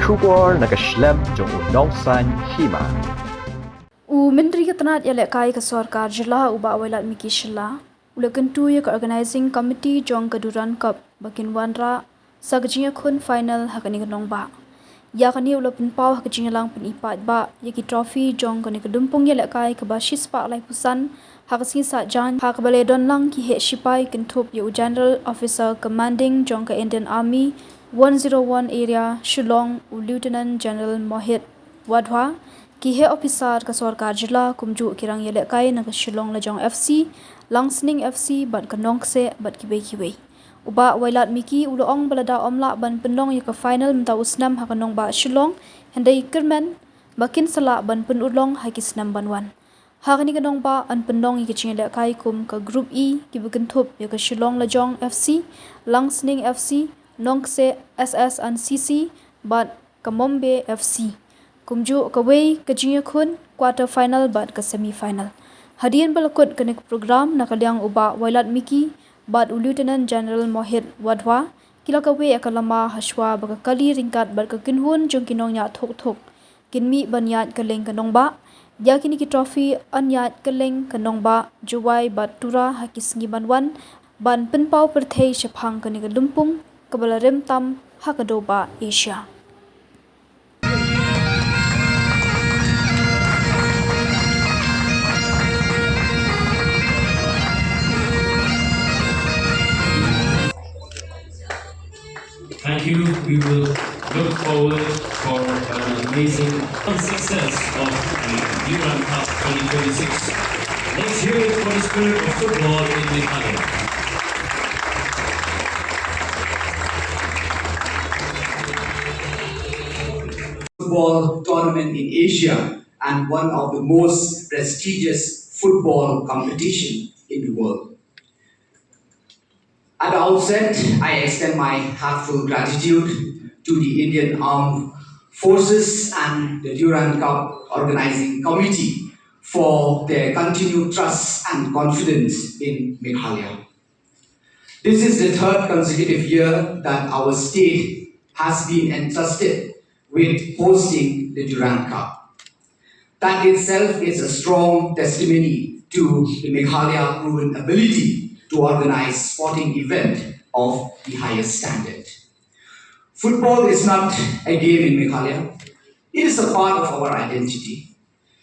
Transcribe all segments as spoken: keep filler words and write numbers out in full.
Khubor na ka shlem jong u nongsaiñ hima. U Myntri ka tnat ïalehkai ka sorkar jylla u Bah Wailadmiki Shylla u la kyntu ïa ka Organizing Committee jong ka Durand Cup ba kin wanrah sa ka jingïakhun final ha kane ka nongbah. Ïa kane u la pynpaw ha ka jingïalang pyni paidbah ïa ki trophy jong kane ka lympung ïalehkai kaba shispah laiphew san ha ka sngi Saitjaiñ ha kaba la ïadonlang ki heh shipai kynthup ïa u General Officer Commanding jong ka Indian Army one zero one Area Shillong u Lieutenant General Mohit Wadhwa, ki heh ophisar ka sorkar jylla kumjuh ki rangïalehkai na ka Shillong Lajong F C, Langsning F C bad ka Nongkseh bad kiwei kiwei. U Bah Wailadmiki u la ong ba lada ym lah ban pynlong ïa ka final mynta u snem ha ka nongbah Shillong, hynrei kyrmen ba kin sa lah ban pynurlong ha ki snem ban wan. Ha kane ka nongbah yn pynlong ïa ka jingïalehkai kum ka Group E kiba kynthup ïa ka Shillong Lajong F C, Langsning F C, Nongkseh S S and C C bad ka Mombay F C. Kumjuh kawei ka jingïakhun quarter final bad ka semi final. Hadien ba la kut kane ka program na ka liang u Bah Wailadmiki bad u Lieutenant General Mohit Wadhwa ki la kawei ïa ka lama hashwa ba ka kali ryngkat bad ka kynhun jong ki nongñiah thuk thuk kin mih ban ïaid kylleng ka nongbah. Ïa kine ki trophy yn ïaid kylleng ka nongbah Jowai bad Tura ha ki sngi ban wan ban pynpaw pyrthei shaphang kane ka lympung kaba la rim tam ha ka dewbah Asia. Thank you. We will look forward for an amazing success of the Durand Cup twenty twenty-six. Let's hear it for the spirit of football in Meghalaya. Football tournament in Asia and one of the most prestigious football competition in the world. At the outset, I extend my heartfelt gratitude to the Indian Armed Forces and the Durand Cup Organizing Committee for their continued trust and confidence in Meghalaya. This is the third consecutive year that our state has been entrusted with hosting the Durand Cup. That itself is a strong testimony to the Meghalaya proven ability to organize sporting event of the highest standard. Football is not a game in Meghalaya. It is a part of our identity.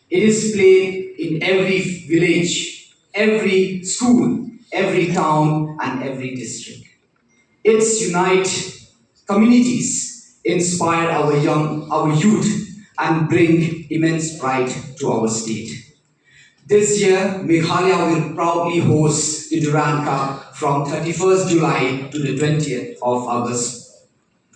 It is played in every village, every school, every town, and every district. It unites communities, inspire our young, our youth, and bring immense pride to our state. This year, Meghalaya will proudly host the Durand Cup from thirty-first July to the twentieth of August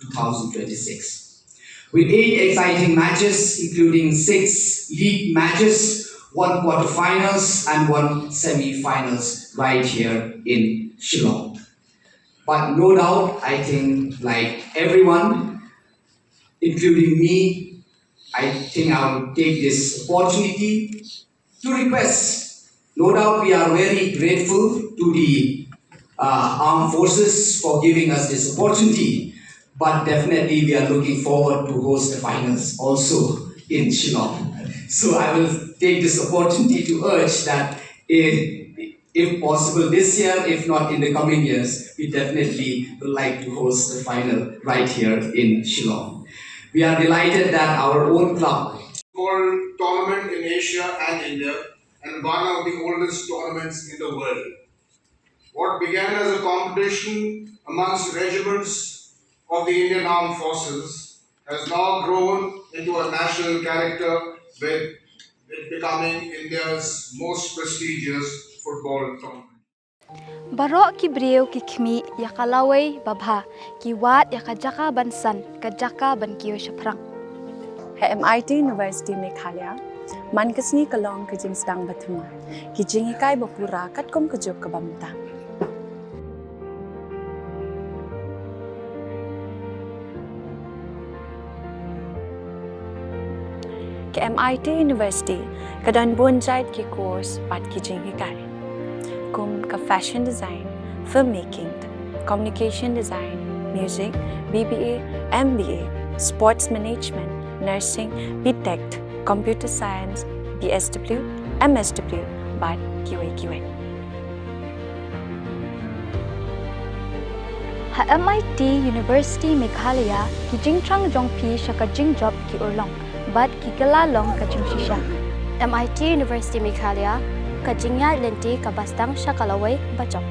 two thousand twenty-six. With eight exciting matches, including six league matches, one quarterfinals and one semi-finals right here in Shillong. But no doubt, I think, like everyone, including me, I think I will take this opportunity to request. No doubt we are very grateful to the uh, armed forces for giving us this opportunity, but definitely we are looking forward to host the finals also in Shillong. So I will take this opportunity to urge that if, if possible this year, if not in the coming years, we definitely would like to host the final right here in Shillong. We are delighted that our own club called tournament in Asia and India and one of the oldest tournaments in the world. What began as a competition amongst regiments of the Indian Armed Forces has now grown into a national character, with it becoming India's most prestigious football tournament. Baroh ki briew ki khmih ïa ka lawei babha, ki wad ïa ka jaka ban san, ka jaka ban kiew shaphrang. Ha M I T University Meghalaya, man ka sngi ka long ka jingsdang ba thymmai, ki jinghikai ba pura katkum ka juk kaba mynta. Ka M I T University ka don bun jait ki course bad ki jinghikai, kum ka fashion design, filmmaking, communication design, music, B B A, M B A, Sports Management, Nursing, B Tech, Computer Science, B S W, M S W bad kiwei kiwei. Ha M I T University Meghalaya, ki jingthrang jong phi sha ka jingjop ki urlong bad ki kylla long ka jingshisha. M I T University Meghalaya, ka jingïaid lynti kaba sdang sha ka lawei bajop.